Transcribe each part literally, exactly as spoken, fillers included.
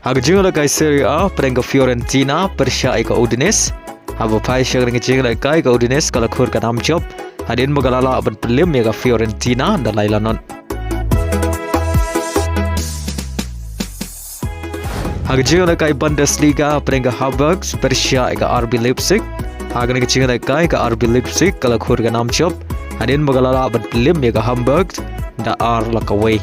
Ha ka jingïalehkai Serie A, pyrshah ka Fiorentina pyrshah ïa ka Udinese. Haba phai sha ka jingïalehkai, ka Udinese ka la khur ka nam jop hadien ba ka la lah ban pynlip ïa ka Fiorentina da lai la not. Ha ka jingïalehkai Bundesliga, pyrshah ka Hamburg pyrshah ïa ka R B Leipzig. Ha ka jingïalehkai, ka R B Leipzig ka la khur ka nam jop hadien ba ka la lah ban pynlip ïa ka Hamburg da ar la kawei.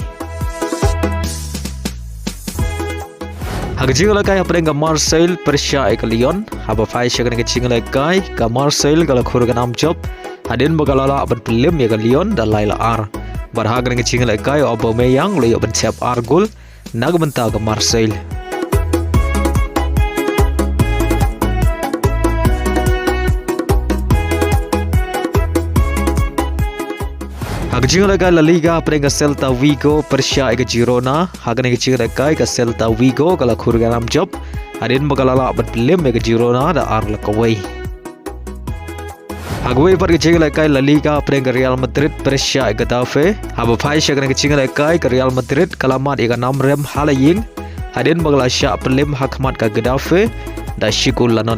Ha ka jingïalehkai hapdeng ka Marseille pyrshah ïa ka Lyon. Haba phai sha ka jingïalehkai, ka Marseille ka la khur ka nam jop hadien ba ka la lah ban pynlip ïa ka Lyon da lai la ar. Bad ha ka jingïalehkai, Aubameyang u la ïoh ban thep ar gol na ka bynta ka Marseille. Ha ka jingïalehkai La Liga, pyrshah ka Celta Vigo pyrshah ïa ka Girona. Ha ka jingïalehkai, ka Celta Vigo ka la khur ka nam jop hadien ba ka la lah ban pynlip ïa ka Girona da ar la kawei. Ha kawei pat ka jingïalehkai La Liga, pyrshah ka Real Madrid pyrshah ïa ka Getafe. Haba phai sha ka jingïalehkai, ka Real Madrid ka la mad ïa ka nam rem ha la ïing hadien ba ka la shah pynlip ha khmat ka Getafe da shi gol la not.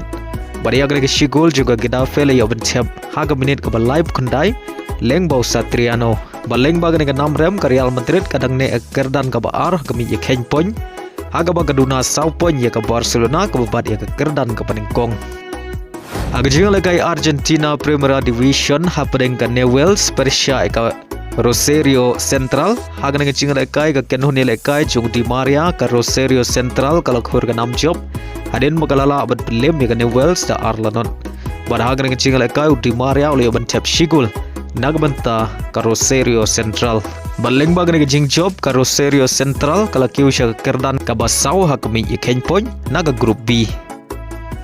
Bad ïa ka shi gol jong ka Getafe la ïoh ban thep ha ka minit kaba laiphew khyndai lyngba u Satriano. Bad lyngba kane ka nam rem, ka Real Madrid ka dang neh ïa ka kyrdan kaba ar ha ka miej ïakheiñ point, ha kaba ka duna saw point ïa ka Barcelona kaba bat ïa ka kyrdan kaba nyngkong. Ha ka jingïalehkai Argentina Primera Division, hapdeng ka Newell's pyrshah ïa ka Rosario Central. Ha ka jingïalehkai, ka kynhun ïalehkai jong u Di Maria, ka Rosario Central ka la khur ka nam jop hadien ba ka la lah ban pynlip ïa ka Newell's da ar la not. Bad ha ka jingïalehkai, u Di Maria u la ïoh ban thep shi gol na ka bynta ka Rosario Central. Bad lyngba kane ka jingjop, ka Rosario Central ka la kiew sha ka kyrdan kaba saw ha ka miej ïakheiñ point na ka Group B.